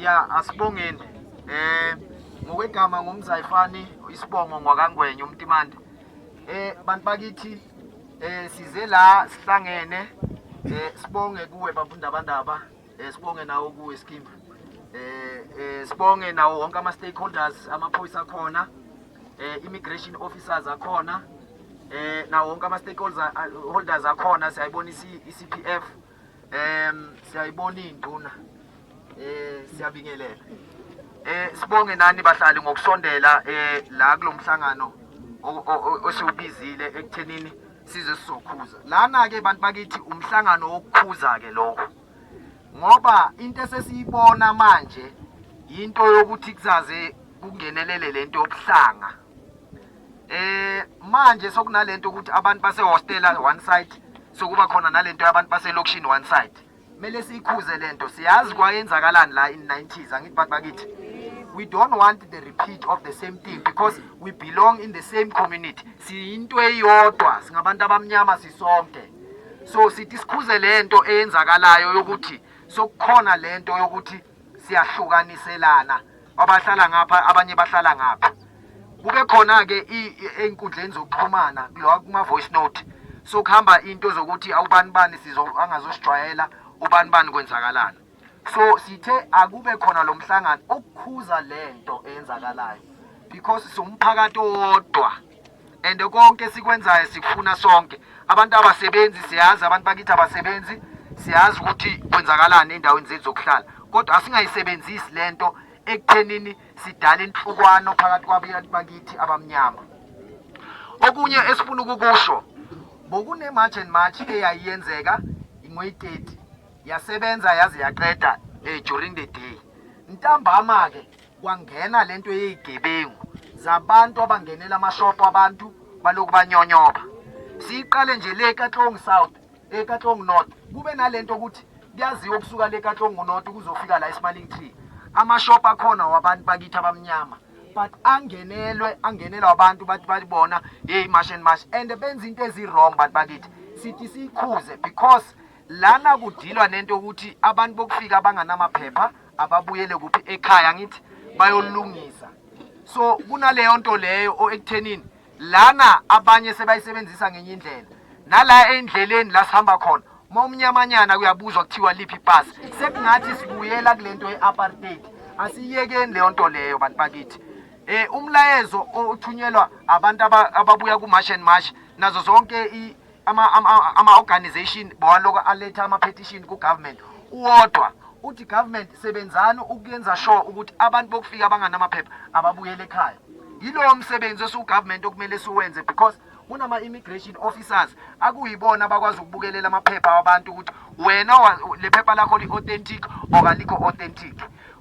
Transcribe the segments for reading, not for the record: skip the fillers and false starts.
Ya, asibongeni. Ngokwegama ngumzayifani, isibongo ngwakaNgwenya uMtimande. Bantu bakithi, size la sihlangene, sibonge kuwe bafunda abandaba, sibonge nawo kuwe Skimba. Sibonge nawo wonke ama stakeholders, amaphoyisa akhona, immigration officers akhona, nawo wonke ama stakeholders holders akhona. Siyayibona i-CPF, siyayibona induna, siyabingelela. Sibonge nani bahlali ngokusondela la kulomhlangano osiwubizile ekuthenini size sizokhuza lana ke, bantu bakithi. Umhlangano wokukhuza ke lokho, ngoba into esesiyibona manje into yokuthi kuzaze kungenelele lento yobuhlanga. Manje sokunalento ukuthi abantu base hostela one side, sokuba khona nalento yabantu baselokishini one side. Kumele siyikhuze lento. Siyazi kwayenzakalani la in 90s, angithi bantu bakithi? We don't want the repeat of the same thing because we belong in the same community. Siyinto eyodwa, singabantu abamnyama sisonke. So sithi sikhuze lento eyenzakalayo yokuthi sokukhona lento yokuthi siyahlukaniselana, abahlala ngapha, abanye bahlala ngapha. Kube khona ke ey'nkundleni zokuxhumana kulo kuma voice note, sokuhamba into zokuthi awubani bani sizo angazosijwayela ubani bani kwenzakalana. So sithe akube khona lo mhlangano ukukhuza lento eyenzakalayo because siwumphakathi owodwa and konke sikwenzayo sikufuna sonke. Abantu abasebenzi, siyazi abantu bakithi abasebenzi, siyazi ukuthi kwenzakalani endaweni zethu zokuhlala, kodwa asingayisebenzisi lento ekuthenini sidala inhlukwano phakathi kwabantu bakithi abamnyama. Okunye esifuna ukukusho, bokune March and March eyayiyenzeka ngoyi-30, yasebenza yaze yaqeda during the day. Ntambama ke kwangena lento yeyigebengu zabantu abangenela amashopo abantu, baloku banyonyoba. Siyiqale nje le Katlong South, eKatlong North, kube nalento ukuthi kuyaziwa ukusuka le Katlong North kuzofika la eSmiling Tree, amashop akhona wabantu bakithi abamnyama, but angenelwe, angenelwa abantu, bathi balibona, hey, March and March, and benza into ezi-wrong. Bantu bakithi, sithi siyikhuze because lana kudilwa nento ukuthi abantu bokufika abanganamaphepha ababuyele kuphi? Ekhaya, ngithi bayolungisa. So kunaleyo nto leyo ekuthenini lana abanye sebayisebenzisa ngenye indlela. Nala endleleni la sihamba khona, uma umnyamanyana kuyabuzwa, kuthiwa liphi ipasi. Sekungathi sibuyela kule nto ye-apartheid. Asiyekeni leyo nto leyo, bantu bakithi. Umlayezo othunyelwa abantu ababuya ku-March and March nazo zonke ama-organization bawaloko aletha ama-petition ku-government uwodwa, uthi government, sebenzani ukuyenza sure ukuthi abantu bokufika abanganamaphepha ababuyele ekhaya. Yilowo msebenzi esiwu-government okumele siwenze because kunama-immigration officers akuyibona abakwazi ukubukelela amaphepha wabantu ukuthi wena le phepha lakho li-authentic or alikho authentic.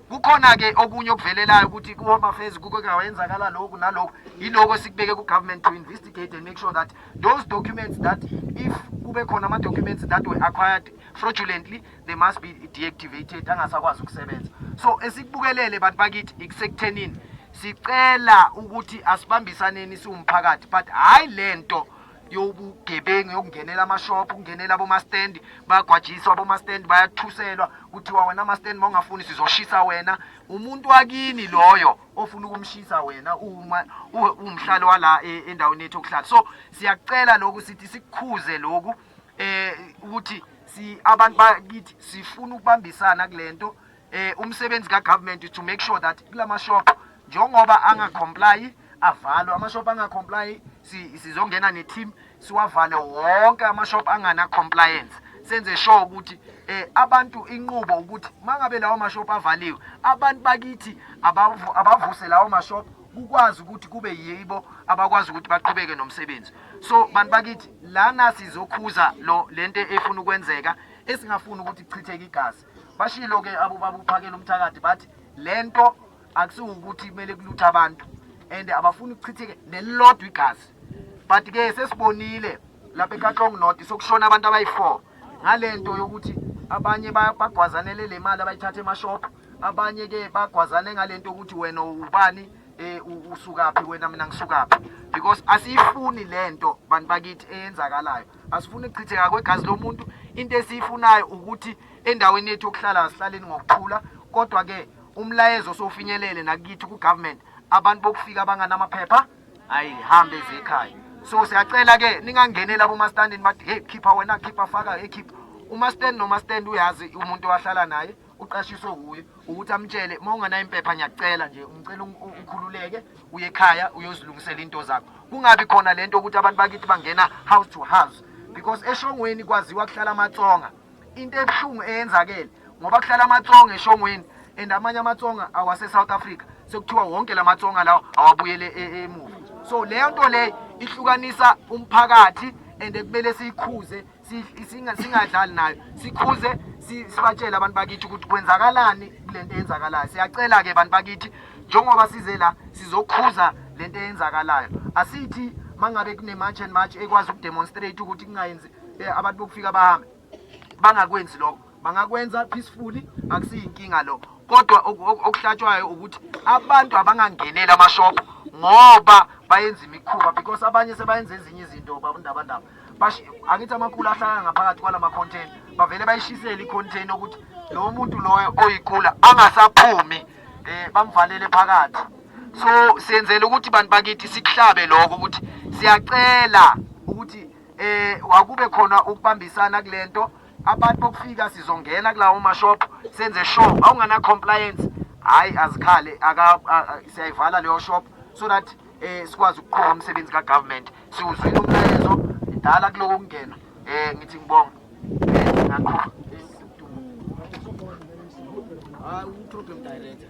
Kukhona-ke okunye okuvelelayo ukuthi ku-Home Affairs kuke kwenzakala lokhu nalokhu. Yiloko esikubeke ku-government to investigate and make sure that those documents, that if kube khona ama-documents that were acquired fraudulently, they must be deactivated, angasakwazi ukusebenza. So esikubukelele, bantu bakithi, ikusekuthenini sicela ukuthi asibambisaneni siwumphakathi, but hhayi lento yobugebengu yokungenela amashop, ukungenela abomastendi, bayagwajiswa abomastendi, bayathuselwa, kuthiwa wena mastendi uma ungafuni sizoshisa wena. Umuntu wakini loyo ofuna ukumshisa wena uma uwumhlali wala endaweni yethu yokuhlala. So siyacela lokhu, sithi sikukhuze lokhu ukuthi si abantu bakithi sifuna ukubambisana kulento. Umsebenzi ka-government is to make sure that kulama shop njengoba angacomply avalwe amashop angacomply. Sizongena ne-team siwavale wonke amashop angana compliance, senze sure ukuthi abantu inqubo ukuthi mangabe lawo mashop avaliwe, abantu bakithi abavuse lawo mashop, kukwazi ukuthi kube yibo abakwazi ukuthi baqhubeke nomsebenzi. So bantu bakithi, lana sizokhuza lo lento efuna ukwenzeka, esingafuni ukuthi kuchitheke igazi. Bashilo ke abo babuphakela umthakathi, bathi lento akusiwukuthi kumele kuluthe abantu and abafuni ukuchitheke nelilodwa igazi, but ke sesibonile lapha eKatlong North sokushona abantu abayi-4 ngalento yokuthi abanye bagwazanele le mali abayithatha emashop, abanye ke bagwazane ngalento ukuthi wena ubani, usukaphi wena, mina ngisukaphi, because asiyifuni lento, bantu bakithi, eyenzakalayo. Asifuni ukuchitheka kwegazi lomuntu. Into esiyifunayo ukuthi endaweni yethu yokuhlala sihlaleni ngokuthula, kodwa ke Umlayezo sofinyelele nakithi ku-government, abantu bokufika abanganamaphepha ayihambe ezekhaya. So siyacela ke ningangeneli abomastandini bathi, "Hey, khipha wena, khipha, faka, hey, khipha." Umastand nomastand uyazi umuntu owahlala naye, uqashiswe wuye ukuthi amtshele, uma unganayo impepha, ngiyakucela nje, ngicela ukhululeke uye ekhaya uyozilungisela into zakho. Kungabi khona lento ukuthi abantu bakithi bangena house to house, because eShongweni kwaziwa kuhlala amaTsonga. Into ebuhlungu eyenzakele, ngoba kuhlala amaTsonga eShongweni and amanye amaTsonga awase-South Africa, sekuthiwa wonke la maTsonga lawo awabuyele emuva. So leyo nto leyo ihlukanisa umphakathi and kumele siyikhuze, singadlali nayo, sikhuze, sibatshele abantu bakithi ukuthi kwenzakalani kule nto eyenzakalayo. Siyacela-ke bantu bakithi, njengoba size la sizokhuza lento eyenzakalayo, asithi mangabe kune-March and March ekwazi ukudemonstrate ukuthi kungayenzi abantu bokufika bahambe, bangakwenzi lokho. Bangakwenza peacefully, akusiyinkinga lokho, kodwa okuhlatshwayo ukuthi abantu abangangeneli amashop ngoba bayenza imikhuba, because abanye sebayenza ezinye izinto babundabandaba. Angithi amakula ahlala ngaphakathi kwalama container, bavele bayishisele i-container ukuthi lo muntu loyo oyikula angasaphumi, bamvalele phakathi. So siyenzela ukuthi bantu bakithi sikuhlabe lokho ukuthi siyacela ukuthi wakube khona ukubambisana kulento. Abantu bokufika sizongena kulawo mashop, senze sure awungana compliance, hayi, azikhale, aka siyayivala leyo shop so that sikwazi ukuqhuba umsebenzi ka government. Siwuzwile umlayezo dala kuloko kungena. Ngithi ngibonga, ngaqhuba. Hayi, u-program director.